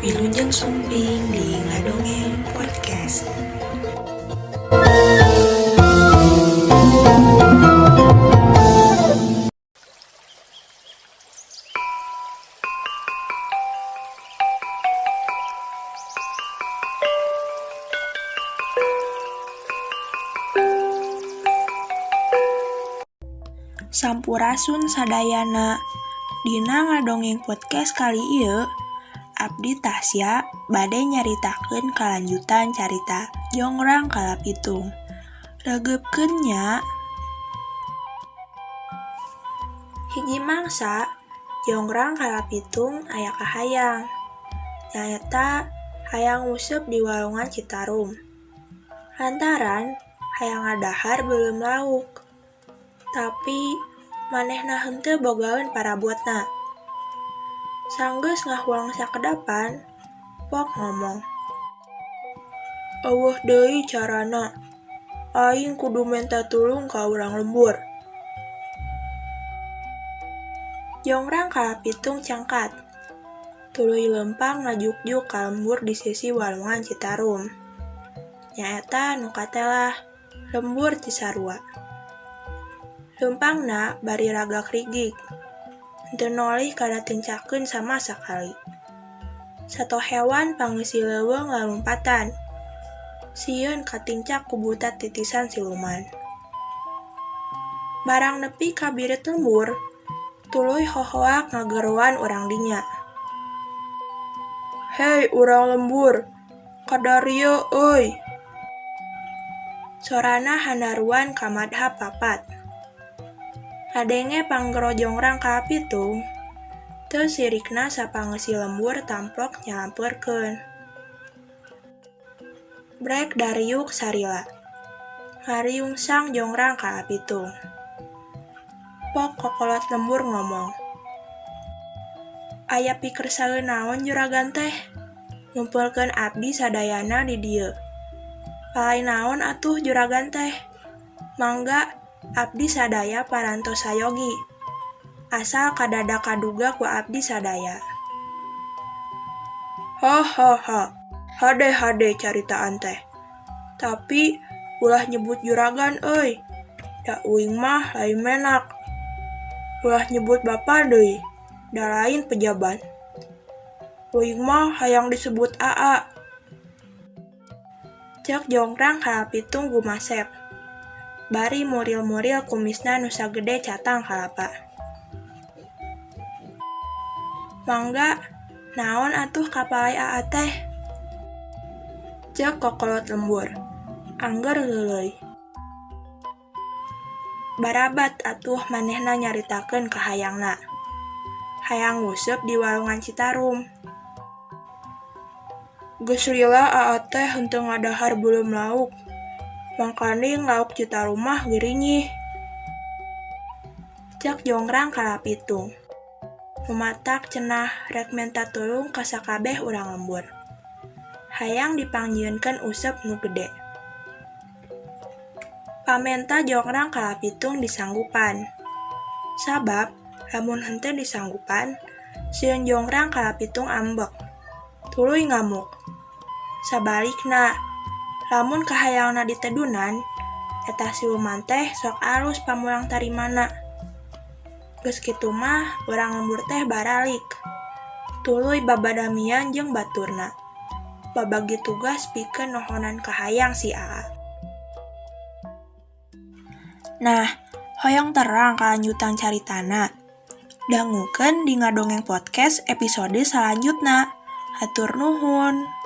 Wilujeng Sumping di Ngadongeng Podcast. Sampurasun sadayana. Dina Ngadongeng Podcast kali ieu Abdi Tasya bade nyaritakeun kalanjutan carita Jongrang Kalapitung. Regeupkeun nya. Hiji mangsa Jongrang Kalapitung aya kahayang. Nyaeta hayang nguseup di walungan Citarum. Lantaran hayang ngadahar beuleum lauk. Tapi manehna henteu bogaeun parabotna. Sanggeus ngahulang sakedapan, Pok ngomong. Eueuh deui carana, aing kudu menta tulung ka urang lembur. Jongrang Kalapitung cangkat, tuluy leumpang ngajukjuk ka lembur di sisi walungan Citarum. Nyaeta nu katelah, Lembur Cisarua. Leumpangna bari ragak rigik. Henteu nolih kana tincakeun sama sakali. Sato hewan pangeusi leuweung lalumpatan. Sieun katincak ku butat titisan siluman. Barang nepi ka birit lembur, tuluy hohoak ngageroan urang dinya. Hei urang lembur, kadarieu euy. Sorana handaruan ka madhab papat. Ngadenge panggero Jongrang Kalapitung, teu sirikna sapangeusi lembur tamplok nyalampeurkeun. Brek dariuk sarila. Ngariungsang Jongrang Kalapitung. Pok kokolot lembur ngomong. Aya pikersaeun naon juragan teh? Ngumpulkeun abdi sadayana di dieu. Palai naon atuh juragan teh? Mangga abdi sadaya parantos sayogi. Asal kadada kaduga ku abdi sadaya. Ha ha ha, hade hade caritaan teh. Tapi ulah nyebut juragan euy. Da uing mah lain menak. Ulah nyebut bapa deui, da lain pejabat. Uing mah hayang disebut Aa. Cek Jongrang Kalapitung gumasep. Bari muril-muril kumisna nu sagede catang kalapa. Mangga, naon atuh kapalai Aa teh? Cek kokolot lembur. Angger leuleuy. Barabat atuh manehna nyaritakeun kahayangna. Hayang nguseup di walungan Citarum. Geus lila Aa teh henteu ngadahar beuleum lauk. Mangkaning lauk Citarum mah gerinyih. Cek Jongrang Kalapitung. Mumatak cenah rek menta tulung ka sakabeh urang lembur. Hayang dipangjieunkeun useup nu gede. Pamenta Jongrang Kalapitung disanggupan. Sabab lamun henteu disanggupan, sieun Jongrang Kalapitung ambek. Tuluy ngamuk. Sabalikna, lamun kahayangna ditedunan, eta siluman teh sok alus pamulang tarimana. Geus kitu mah urang lembur teh baralik. Tuluy babadamian jeung baturna. Babagi tugas pikeun nohonan kahayang si Aa. Nah, hoyong terang kalanjutan caritana. Dangukeun di Ngadongeng Podcast episode salanjutna. Hatur nuhun.